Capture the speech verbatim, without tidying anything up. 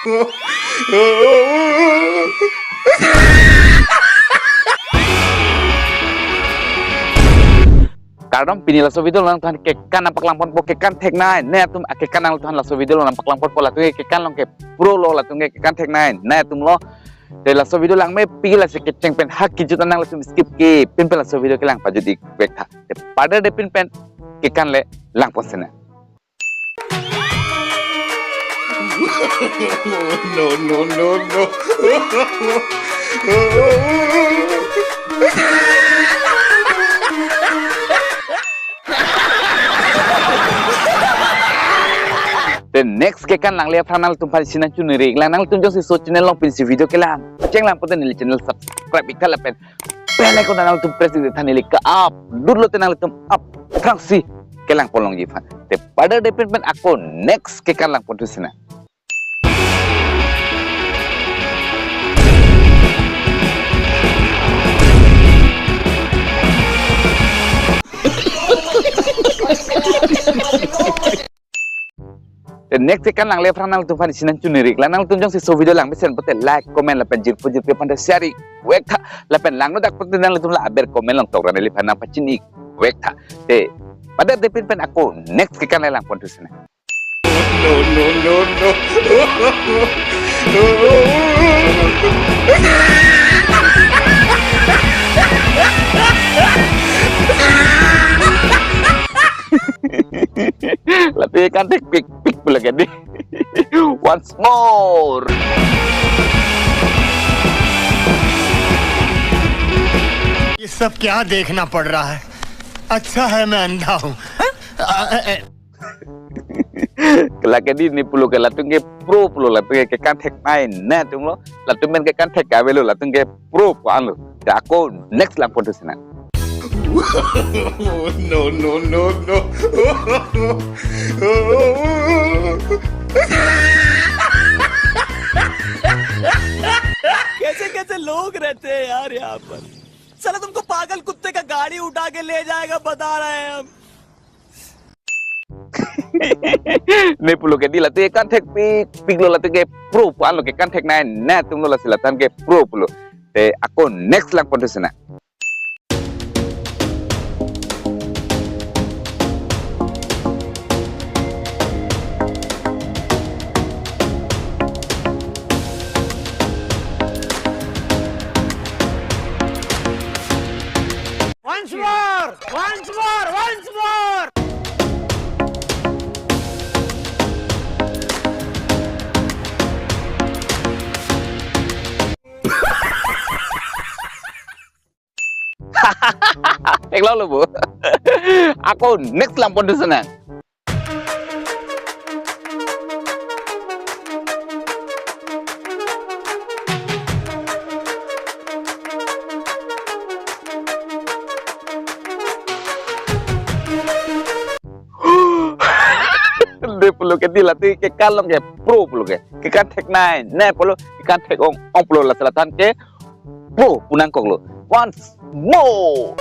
Kardom, pini laso video nangthan kekan nangpaklangponpo, kekan theknei, ne atum, ah, kekan nangthan laso video nangpaklangponpo, latum ke kekan along ke pro lo, latum ke kekan theknei, ne atum lo. Te laso video langmepik lasi kecheng pen ha kejut anang, latum skip kepin pen laso video kelang pajut-ik vek tha. Te paderdepin pen kekan le langpon sena. No, no, no, no. The next kekan langle aphrang nangtumphan isi nangchuniri lang, nangtum jongsi laso channel along pensi video kelang cheng lang pote neli channel subscribe-ik tha lapen bell icon nangtum press-ik tha, neli ke-upload lote nangtum aphrangsi kelangpon longji aphan. Te paderdepin pen ako next kekan langpon thu sena. The next kekan langle aphrang nangtumphan isi nangchuniri lang, nangtum jongsi laso video langmesen pote like, comment lapen jirpo jirpi aphan ta share-ik vek tha, lapen langnodak pote nangtum la aber comment along tokra neliphan nangpachini-ik vek tha. Te paderdepin pen ako next kekan le langpon thu sena. No, no, no, no. Latum kekan thekpikpik pulo ke di. Once more. ये सब क्या देखना पड़ रहा है? अच्छा है मैं अंधा हूँ। हाँ? आ, आ, आ, Lake di ne pulo ke latum ke pro pulo, latum ke kekan theknei, ne atum lo, latum pen kekan thek kave lo, latum ke pro pu-an lo. Te ako next langpon thu sena. No, no, no, no. कैसे कैसे लोग रहते हैं यार यहाँ पर। साला तुमको पागल कुत्ते का गाड़ी उठा के ले जाएगा, बता रहे हैं हम। Ne pulo ke di latum kekan thekpikpik lo, latum ke pro pu-an lo, kekan theknei, ne atum lo, lasi latum ke pro pulo. Te ako next langpon thu sena. Once more! Once more! Once more! Theklonglo bo. Ako next langpon thu sena. Ne pulo ke di latum kekan along ke pro pulo ke. Kekan theknei, ne pulo, kekan thek-ong-ong pulo, lasi latum ke pro pu nangkoklo. Once more.